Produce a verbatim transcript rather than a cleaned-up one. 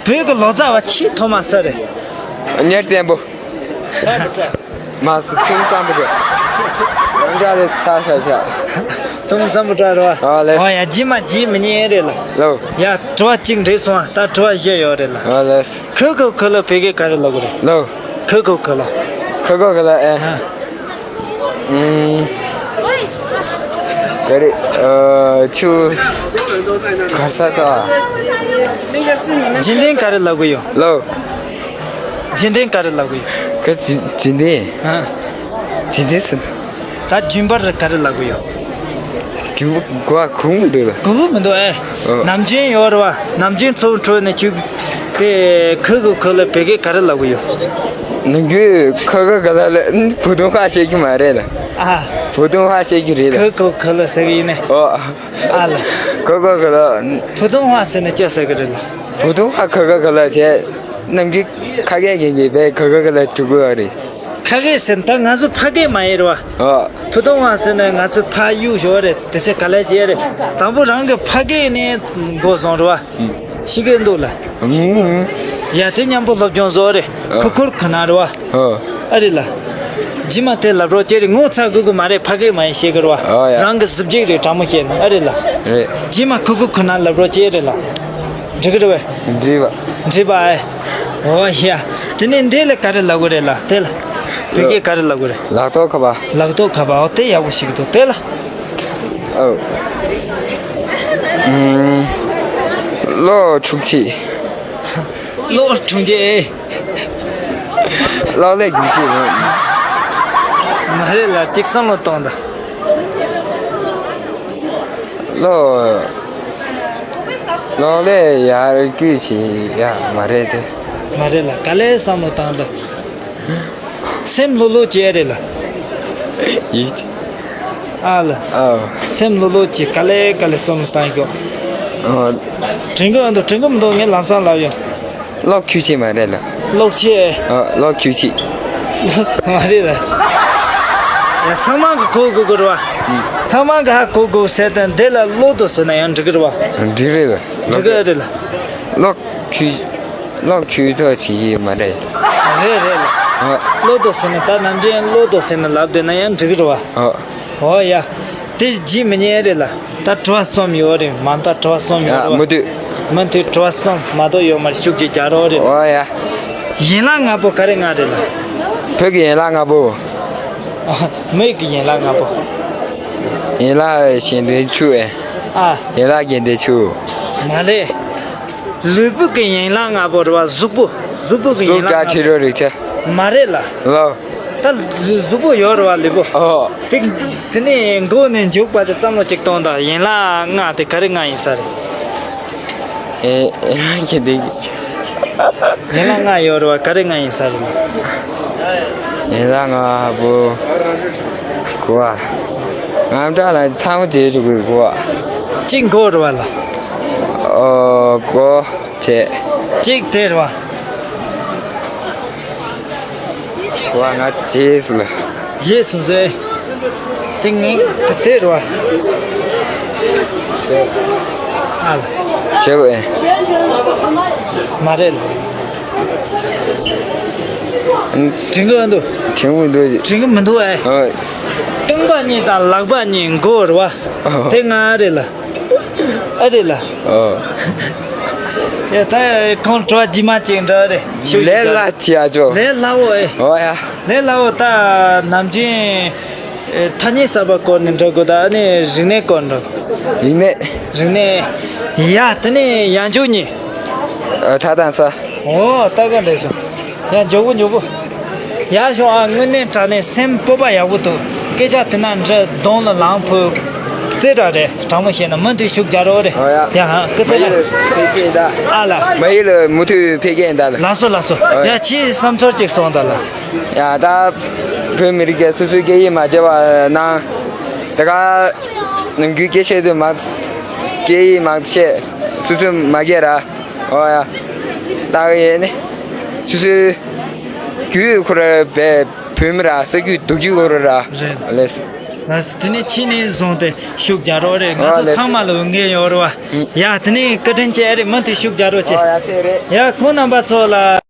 བོད་ཀྱི་ལོ་ཙཱ་བ་ཆེས་ཐོག་མ་སུ་རེད། གཉེར་བཙན་པོ། སམ་བྷོ་ཊ། མ་སུ་ཁུང་སམ་བྷོ་ཊ། རང་འདྲ་ལས་ཚ་ཤ་ཤ། ཐུང་སམ་བྷོ་ཊ་རེད་བ། ཨ་ལེ། ཨོ་ཡ། རྗེས་མ་རྗེས་མི་ཉན་རེད་ལ། ལོ། ཡ། དྲི་བ་གཅིག་འགྲིག་སོང་ཨ། ད་དྲི་བ་བཞི་ཡོད་རེད་ལ། ཨ་ལེ། ཁུ་ཁུ་ཁུ་ལ་བོད་སྐད་ག་རེ་ལབ་དགོས་རེད། ལོ། ཁུ་ཁུ་ཁུ་ལ། ཁུ་ཁུ་ཁུ་ལ་ཨེ། ཨ། ཨུམ། ག་རེ། ཨ། ཆུ། གར་ས་ད། རྗེས་འདེང་ག་རེ་ལབ་གི་ཡོད། ལོ། རྗེས་འདེང་ག་རེ་ལབ་གི་ཡོད། ག་རྗེས་རྗེས་འདེང་། ཨ། རྗེས་འདེང་ཟེར། ད་རྒྱུན་པར་ག་རེ་ལབ་གི་ཡོད། རྒྱུན་པར་གོ་བ་གོ་མི་འདུག་ལ། གོ་གི་མི་འདུག་ཨེ། ཨོ། ནམ་རྒྱུན་ཡོད་རེད་བ། ནམ་རྒྱུན་ཚོགས་འཕྲོས་ནས་ཁྱོད་དེ་ཁུ་གུ་ཁུ་ལ་བོད་སྐད་ག་རེ་ལབ་གི་ཡོད། ནམ་རྒྱུན་ཁུ་གུ་ཁུ་ལ་ལ་བུ་ཏུང་ཧྭ་བཤད་ཀྱི་མ་རེད་ལ། ཨ། བུ་ཏུང་ཧྭ་བཤད་ཀྱི་རེད་ལ། ཁུ་གུ་ཁུ་ལ་ཟེར་གི་ཡིན་ནས། ཨོ། ཨ་ལ། ཁུ་གུ་ཁུ་ལ། བུ་ཏུང་ཧྭ་ཟེར་ནས་ཅི་ཟེར་གི་རེད་ལ། བུ་ཏུང་ཧྭ་ཁུ་གུ་ཁུ་ལ་བྱས། ནམ་རྒྱུན་ཁ་སྐད་ཀྱི་ཉིན་བས་ཁུ་གུ་ཁུ་ལ་གྲུ་གུ་རེད། ཁ་སྐད་ཟེར་ན་ད་ང་ཚོ་ཕ་སྐད་མ་ཡིན་རེད་བ། ཨོ། བུ་ཏུང་ཧྭ་ཟེར་ན་ང་ཚོ་ཕ་ཡུལ་ཞོར་རེད། དེ་ཚེ་ག་ལེ་བྱས་རེད། དང་པོ་རང་གི་ཕ་སྐད་ནས་འགོ་བཟུང་རེད་བ། ཤི་གི་འདུག་ལ། ཨུམ། ཡ། དེ་མཉམ་པོ་སློབ་སྦྱོང་བཟོ་རེད། ཨོ། ཁུ་ཁུར་ཁུ་ན་རེད་བ། ཨོ། ཨ་རེད་ལ། རྗེས་མ་དེ་ལབ་རོགས་བྱས་རེད། ངོ་ཚ་དགོས་གི་མ་རེད། ཕ་སྐད་མ་ཡིན་ཤེས་གི་རེད་བ། ཨོ་ཡ། རང་གི་གཟི་བརྗིད་རེད། དྲང་མོ་བཤད་ན་ཨ་རེད་ལ། རེད། རྗེས་མ་ཁུ་ཁུ་ཁུ་ན་ལབ་རོགས་བྱས་རེད་ལ། འགྲིག་གི་རེད་བས། འགྲིག་པ། འགྲིག་པ་ཨེ། ཨོ་ཡ། དེ་ནས་འདི་ལ་ག་རེ་ལབ་དགོས་རེད་ལ། དེ་ལ། བོད་སྐད་ག་རེ་ལབ་དགོས་རེད། ལག་ཐོག་ཁ་པར། ལག་ཐོག་ཁ་པར། ཨོ་དེ་ཡག་པོ་ཞིག་འདུག་དེ་ལ། ཨོ། ཨུམ། གློག་འཁྱུག་ཆེད། གློག་འཁྱུག་ཆེད། གློག་ཀླད་འཁྱུག་ཆེད་རེད། མ་རེད་ལ། ཅིག་བསམ་བློ་གཏོང་དང་། གློག་གློག་ཀླད་ཡར་སྐྱེད་བྱེད་ཡ་མ་རེད་དེ། མ་རེད་ལ། ག་ལེར་བསམ་བློ་བཏང་དང་། སེམས་ལྷོད་ལྷོད་བྱེད་རེད་ལ། ཡིད། ཨ་ལ། ཨ། སེམས་ལྷོད་ལྷོད་བྱེད། ག་ལེ་ག་ལེ་བསམ་བློ་བཏང་ཤོག་ཨ། དྲན་གི་འདུག་དྲན་གི་མི་འདུག་ངས་ལམ་སང་ལབ་ཡོང་། གློག་འཁྱུག་ཆེད་མ་རེད་ལ། གློག་ཆེད། ཨ། གློག་འཁྱུག་ཆེད། མ་རེད་ལ། ཡ། ཚང་མ་གི་གོ་དགོས་གི་རེད་བ། ཚང་མ་གི་ཧ་གོ་དགོས་ཟེར་དུས་འདི་ལ་གློག་ཏུ་ཟེར་ན་ཡང་འགྲིག་གི་རེད་བ། འགྲིག་རེད་ལ། འགྲིག་གི་རེད་ལ། གློག་འཁྱུག་གློག་འཁྱུག་ཐོག་བྱེད་ཀྱི་མ་རེད། རེད་རེད་ལ། ཨ། གློག་ཏུ་ཟེར་ན་ད་ནམ་རྒྱུན་གློག་ཏུ་ཟེར་ན་ལབ་བསྡད་ན་ཡང་འགྲིག་གི་རེད་བ། ཨ། ཨོ་ཡ། དེ་བརྗེད་མི་ཉན་རེད་ལ། ད་དྲི་བ་གསུམ་ཡོད་རེད། མ་མཐའ་དྲི་བ་གསུམ་ཡོད་རེད་བ། མུ་མཐུད། མུ་མཐུད་དྲི་བ་གསུམ་མ་གཏོགས་ཡོད་མ་རེད། ཤུགས་ཀྱིས་རྒྱག་རོགས་རེད། ཨོ་ཡ། ཡན་ལག་ལྔ་པོ་ག་རེ་ལྔ་རེད་ལ། བོད་ཀྱི་ཡན་ལག་ལྔ་པོ། ཨ། མིག་གི་ཡན་ལག་ལྔ་པོ། ཡན་ལག་གཞན་དོན་བཅུ་ཨེ། ཨ། ཡན་ལག་གཞན་དོན་བཅུ། མ་རེད། ལུས་པོ་གི་ཡན་ལག་ལྔ་པོ་རེད་བ། གཟུགས་པོ། གཟུགས་པོ་གི་ཡན་ལག་ལྔ་པོ། གཟུགས་སྒྲ་དྲི་རོ་རེག་བྱ། མ་རེད་ལ། ལོ། ད་གཟུགས་པོ་ཡོད་རེད་བ། ལུས་པོ། ཨོ། དེ་དེ་ནས་མགོ་ནས་མཇུག་བར་དུ་བསམ་བློ་གཅིག་གཏོང་དང་། ཡན་ལག་ལྔ་དེ་ག་རེ་ལྔ་ཡིན་ས་རེད། ཨེ། ཨེ། ཁྱེད་འདི། ཡན་ལག་ལྔ་ཡོད་རེད་བ། ག་རེ་ལྔ་ཡིན་ས་རེད། ཡན་ལག་ལྔ་པོ། གོ་བ། རྣམ་གྲངས་ལ་ཚང་མ་བྱེད་ཐུབ་པའི་གོ་བ། གཅིག་མགོ་རེད་བ་ལ། ཨོ། གོ་བྱེད། གཅིག་དེ་རེད་བ། གོ་བ་ང་བྱེད་སོང་ལ། བརྗེད་སོང་ཟེར། དེ་ངས་དེ་དེ་རེད་བ། ཨ་ལ། བྱེད་པ་ཨེ། མ་རེད་ལ། དྲན་གི་འདུག་དྲན་གི་འདུག་དྲན་གི་མི་འདུག་ཨེ། ཨོ། རྐང་པ་གཉིས་དང་ལག་པ་གཉིས་མགོ་རེད་བ། ཨོ། དེ་ང་རེད་ལ། ཨ་རེད་ལ། ཨོ། ཡ། ད་ཁོང་དྲི་བ་རྗེས་མ་ཅིག་འདྲི་རེད། ཤུགས་ལས་ཀྱིས་སླ་བྱེད་ཨ་ཅོ། ལས་སླ་བོ་ཨེ། ཨོ་ཡ། ལས་སླ་བོ། ད་ནམ་རྒྱུན་ཐ་སྙད་གསར་པ་སྐོར་ནས་འདྲི་དགོས། ད་ཨ་ནི་རིག་གནས་སྐོར་འདྲི། རིག་གནས། རིག་གནས། ཡ། དེ་ནས་ཡང་འཇུག་གཉིས། ཨ། ཐ་དང་ས། ཨོ། ད་ག་འདྲ་སོང་། ཡ། མགྱོགས་པོ་མགྱོགས་པོ། ཡ། ཤོག་ཨ། དངོས་གནས་དྲང་གནས་སེམས་སྤོབས་པ་ཡག་པོ་འདུག་སྐད་ཆ་དེ་ན་འདྲི་གདོང་ལ་ལངས་ཕོད། རྩེ་དྲག་རེད། དྲང་མོ་བཤད་ན་མུ་མཐུད་ཤུགས་རྒྱག་རོགས་རེད། ཨོ་ཡ། ཡ་ཧ། སྐུ་མ་ཚེ་ཡིད་ལ་ཕེབས་ཀྱི་ཡིན་ད། ཨ་ལ། མ་ཡིད་ལ་མུ་མཐུད་ཕེབས་ཀྱི་ཡིན་ད་ལ། ལགས་སོ་ལགས་སོ། ཨོ་ཡ། ཡ། ཁྱེད་བསམ་ཚུལ་ཅིག་གསུངས་དང་ལ། ཡ། ད་བོད་མི་རིགས་ཀྱི་སོ་སོའི་སྐད་ཡིག་མ་བརྗེད་པ་གནང་། ད་ག་ནམ་རྒྱུན་སྐད་ཆ་དུ་མ། སྐད་ཡིག་མ་བཤད། སོ་སོ་མ་བརྗེད་ར། ཨོ་ཡ། ད་ག་ཡིན་ནི། སོ་སོའི་རྒྱུས་ཁོ་ར་བས་བོད་མི་ར། ས་རྒྱུས་རྡོ་རྒྱུས་ཁོ་ར་ར། རེད། ལེས། ལགས་སོ། དེ་ནས་ཕྱི་ནས་བཟུང་སྟེ་ཤུགས་རྒྱག་རོགས་རེད། ང་ཨ་ཚོ་ལགས་ཚང་མ་ལ་འོས་འགན་ཡོད་རེད་བ། ཡ་དེ་ནས་བཀའ་དྲིན་ཆེ་རེད། མུ་མཐུད་ཤུགས་རྒྱག་རོགས་བྱེད། ཨ་ཡ་ཚེ་རེད། ཡ་ཁོང་རྣམ་པ་ཚོ་ལ།